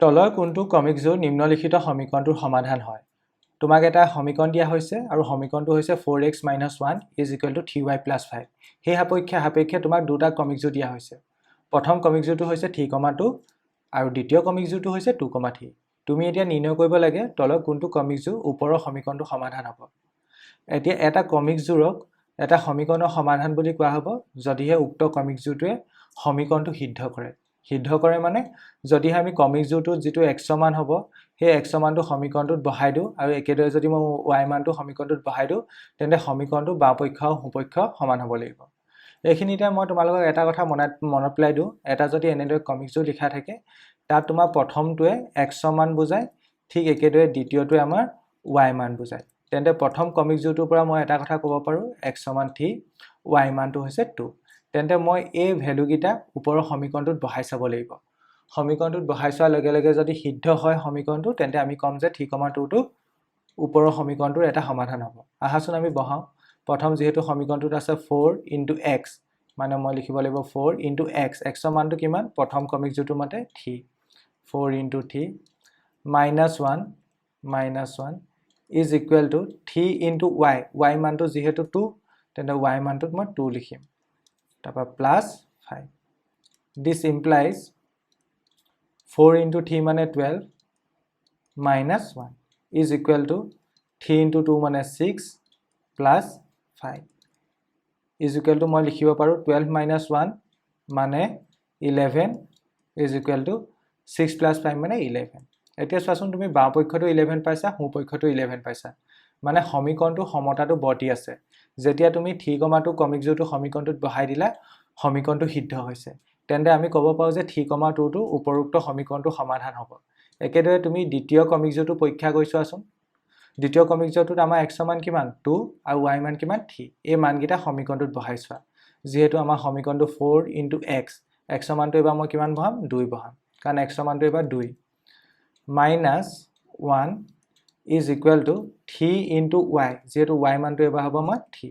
তলৰ কোনটো ক্ৰমিক জোৰ নিম্নলিখিত সমীকৰণটোৰ সমাধান হয়? তোমাক এটা সমীকৰণ দিয়া হৈছে আৰু সমীকৰণটো হৈছে 4x minus 1 is equal to 3y plus 5। সেই সাপেক্ষে সাপেক্ষে তোমাক দুটা ক্ৰমিক জোৰ দিয়া হৈছে। প্ৰথম ক্ৰমিক জোৰটো হৈছে থ্ৰী কমা টু আৰু দ্বিতীয় ক্ৰমিক জোৰটো হৈছে টু কমা থ্ৰী। তুমি এতিয়া নিৰ্ণয় কৰিব লাগে তলৰ কোনটো ক্ৰমিক জোৰ ওপৰৰ সমীকৰণটো সমাধান হ'ব। এতিয়া এটা ক্ৰমিক জোৰক এটা সমীকৰণৰ সমাধান বুলি কোৱা হ'ব যদিহে উক্ত ক্ৰমিক জোৰটোৱে সমীকৰণটো সিদ্ধ কৰে। সিদ্ধ কৰে মানে যদিহে আমি ক্ৰমিক জোৰটোত যিটো এক্সৰ মান হ'ব, সেই এক্সৰ মানটো সমীকৰণটোত বহাই দিওঁ আৰু একেদৰে যদি মই why মানটো সমীকৰণটোত বহাই দিওঁ, তেন্তে সমীকৰণটো বাওঁপক্ষ আৰু সোঁপক্ষ সমান হ'ব লাগিব। এইখিনিতে মই তোমালোকক এটা কথা মনত মনত পেলাই দিওঁ। এটা যদি এনেদৰে ক্ৰমিক জোৰ লিখা থাকে, তাত তোমাৰ প্ৰথমটোৱে এক্সৰ মান বুজায়, ঠিক একেদৰে দ্বিতীয়টোৱে আমাৰ why মান বুজায়। তেন্তে প্ৰথম ক্ৰমিক জোৰটোৰ পৰা মই এটা কথা ক'ব পাৰোঁ, এক্সৰ মান থ্ৰী, why মানটো হৈছে টু। তেন্তে মই এই ভেলুকেইটা ওপৰৰ সমীকৰণটোত বহাই চাব লাগিব। সমীকৰণটোত বহাই চোৱাৰ লগে লগে যদি সিদ্ধ হয় সমীকৰণটো, তেন্তে আমি ক'ম যে থ্ৰী কমা টুটো ওপৰৰ সমীকৰণটোৰ এটা সমাধান হ'ব। আহাচোন আমি বহাওঁ। প্ৰথম যিহেতু সমীকৰণটোত আছে ফ'ৰ ইণ্টু এক্স, মানে মই লিখিব লাগিব ফ'ৰ ইণ্টু এক্স। এক্সৰ মানটো কিমান? প্ৰথম ক্ৰমিক জোৰটোৰ মতে 3। 4 into 3 minus 1 minus 1 is equal to 3 into y। Y মানটো যিহেতু টু, তেন্তে why মানটোত মই টু লিখিম, তাৰপৰা plus 5। This implies 4 into 3 মানে 12 minus 1 is equal to 3 into 2 মানে 6 plus 5 is equal to মই লিখিব পাৰোঁ 12 মাইনাছ ওৱান মানে 11 is equal to 6 plus 5 মানে 11। এতিয়া চোৱাচোন, তুমি বাওঁপক্ষটো 11 পাইছা, সোঁপক্ষটো 11 পাইছা, মানে সমীকৰণটো সমতাটো বৰ্তি আছে। যেতিয়া তুমি থ্ৰী কমা টু ক্ৰমিক জোৰটো সমীকৰণটোত বহাই দিলা, সমীকৰণটো সিদ্ধ হৈছে। তেন্তে আমি ক'ব পাৰোঁ যে থ্ৰী কমা টুটো উপৰোক্ত সমীকৰণটো সমাধান হ'ব। একেদৰে তুমি দ্বিতীয় ক্ৰমিক জোৰটো পৰীক্ষা কৰি চোৱাচোন। দ্বিতীয় ক্ৰমিক জোৰটোত আমাৰ এক্সৰ মান কিমান? টু। আৰু why মান কিমান? থ্ৰী। এই মানকেইটা সমীকৰণটোত বহাই চোৱা। যিহেতু আমাৰ সমীকৰণটো ফ'ৰ ইণ্টু এক্স, এক্সৰ মানটো এইবাৰ মই কিমান বহাম? দুই বহাম, কাৰণ এক্সৰ মানটো এইবাৰ দুই, minus 1 is equal to 3 into y। যিহেতু why মানটো এইবাৰ হ'ব মই থ্ৰী,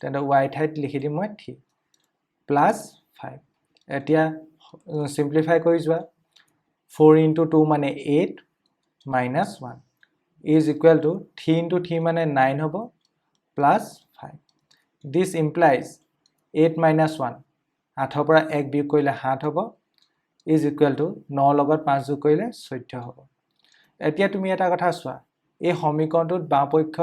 তেন্তে why ঠাইত লিখি দিম মই থ্ৰী, প্লাছ ফাইভ। এতিয়া চিম্প্লিফাই কৰি যোৱা। ফ'ৰ ইণ্টু টু মানে 8 minus 1 is equal to 3 into 3 মানে নাইন হ'ব, plus 5। This implies 8 minus 1, আঠৰ পৰা এক বিয়োগ কৰিলে সাত হ'ব, is equal to নৰ লগত পাঁচ যোগ কৰিলে 14 হ'ব। এতিয়া তুমি এটা কথা চোৱা, এই সমীকৰণটোত বাওঁপক্ষ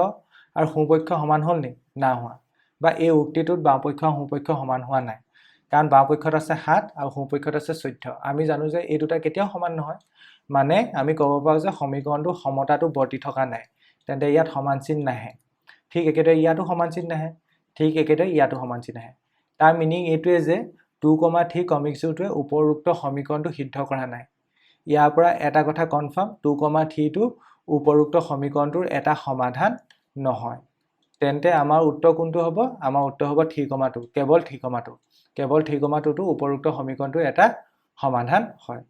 আৰু সোঁপক্ষ সমান হ'ল নি? নাই হোৱা। বা এই উক্তিটোত বাওঁপক্ষ আৰু সোঁপক্ষ সমান হোৱা নাই, কাৰণ বাওঁপক্ষত আছে সাত আৰু সোঁপক্ষত আছে 14। আমি জানো যে এই দুটা কেতিয়াও সমান নহয়। মানে আমি ক'ব পাৰোঁ যে সমীকৰণটো সমতাটো বৰ্তি থকা নাই। তেন্তে ইয়াত সমান চিন নাহে। ঠিক একেদৰে ইয়াতো সমান চিন নাহে, ঠিক একেদৰে ইয়াতো সমান চিন নাহে। তাৰ মিনিং এইটোৱে যে টু কমা থ্ৰী ক্ৰমিক জোৰটোৱে উপৰোক্ত সমীকৰণটো সিদ্ধ কৰা নাই। ইয়াৰ পৰা এটা কথা কনফাৰ্ম, টু কমা থ্ৰীটো উপৰোক্ত সমীকৰণটোৰ এটা সমাধান নহয়। তেন্তে আমাৰ উত্তৰ কোনটো হ'ব? আমাৰ উত্তৰ হ'ব থ্ৰী কমা টু। কেৱল থ্ৰী কমা টু, কেৱল থ্ৰী কমা টুটো উপৰোক্ত সমীকৰণটোৰ এটা সমাধান হয়।